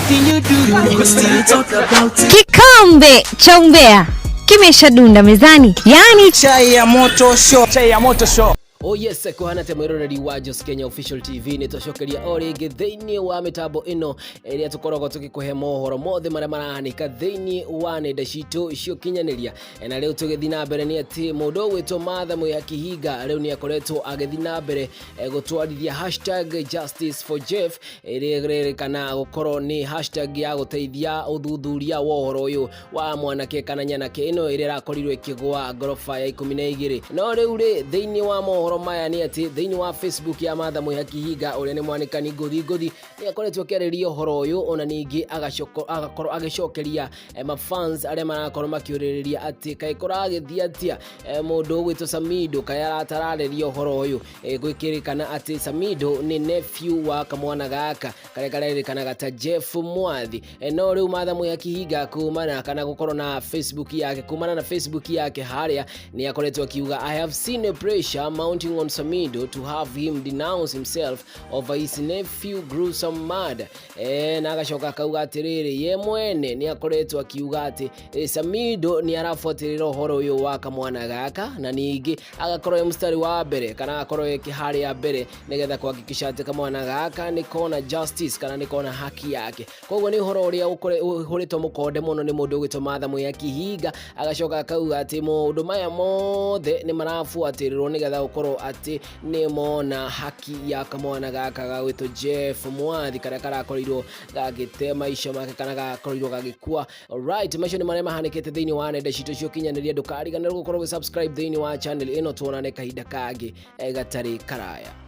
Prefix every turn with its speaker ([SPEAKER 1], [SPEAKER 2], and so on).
[SPEAKER 1] Anything you do, we still talk about it.
[SPEAKER 2] Kikombe cha umbea kimeshadunda mezani, yaani
[SPEAKER 1] Chai ya moto show.
[SPEAKER 3] Chai ya moto show.
[SPEAKER 4] Oh yes, kuhana te mwiroreri wa Jos Kenya Official TV nä twacokeria o rĩngĩ thĩinĩ wa mĩtambo ĩno ĩrĩa tũkoragwo tũgĩkũhe mohoro mothe marĩa marahanĩka thĩinĩ wa nenda citũ cia ũkinyanĩria. Na rĩu tũgĩthiĩ na mbere nĩ atĩ mũndũ ũgwĩtwo Martha Mwĩhaki Hinga rĩu nĩ akoretwo agĩthiĩ na mbere gũtwarithia #JusticeForJeff ĩrĩa ĩrerĩkana gũkorwo nĩ hashtag ya gũteithia ũthuthuria wa ũhoro ũyũ wa mwanake kana nyanake ĩno ĩrĩa ĩrakorirwo ĩkĩgwa ngoroba ya 12. No rĩu rĩ, thĩinĩ wa mohoro maya nĩ atĩ thĩinĩ wa Facebook ya Martha Mwĩhaki Hinga ũrĩa nĩ mwanĩkani ngũthi ngũthi nĩ akoretwo akĩarĩria ũhoro ũyũ, ona ningĩ agakorwo agĩcokeria mafans arĩa marakorwo makĩũrĩrĩria atĩ kaĩ kũragĩthiĩ atĩa, mũndũ ũgwĩtwo Samido kaĩ aratararĩria ũhoro ũyũ. Gwĩkĩrĩkana atĩ Samido nĩ nephew wa kamwana gaka karĩa karerĩkanaga ta Jeff Mwathi. No rĩu Martha Mwĩhaki Hinga kumana kana gũkorwo na Facebook yake, kumana na Facebook yake harĩa nĩ akoretwo akiuga, "I have seen a pressure mounting on Samido to have him denounce himself over his nephew gruesome murder." Na agacoka akauga atĩrĩrĩ, ye mwene nĩ akoretwo akiuga atĩ Samido nĩ arabuatĩrĩra ũhoro ũyũ wa kamwana gaka, na ningĩ agakorwo e mũstari wa mbere kana agakorwo e harĩa mbere nĩgetha kuhakikisha atĩ kamwana gaka nĩ kona justice kana nĩ kona haki yake. Koguo nĩ ũhoro ũrĩa ũhũrĩtwo mũkonde mũno nĩ mũndũ ũgwĩtwo Martha Mwĩhaki Hinga, agacoka akauga atĩ maũndũ maya mothe nĩ marabuatĩrĩrwo nĩgetha gũkorwo atĩ nĩ mona haki ya kamwana gaka gagwĩtwo Jeff Mwathi karĩa karakorirwo gagĩte maisha make kana gakorirwo gagĩkua. Alright, macio nĩ marĩa mahanĩkĩte thĩinĩ wa nenda citũ cia ũkinyanĩria. Ndũkariganĩrwo gũkorwo ũgĩ subscribe thĩinĩ wa channel ĩno. Tuonane kahinda kangĩ gatarĩ karaya.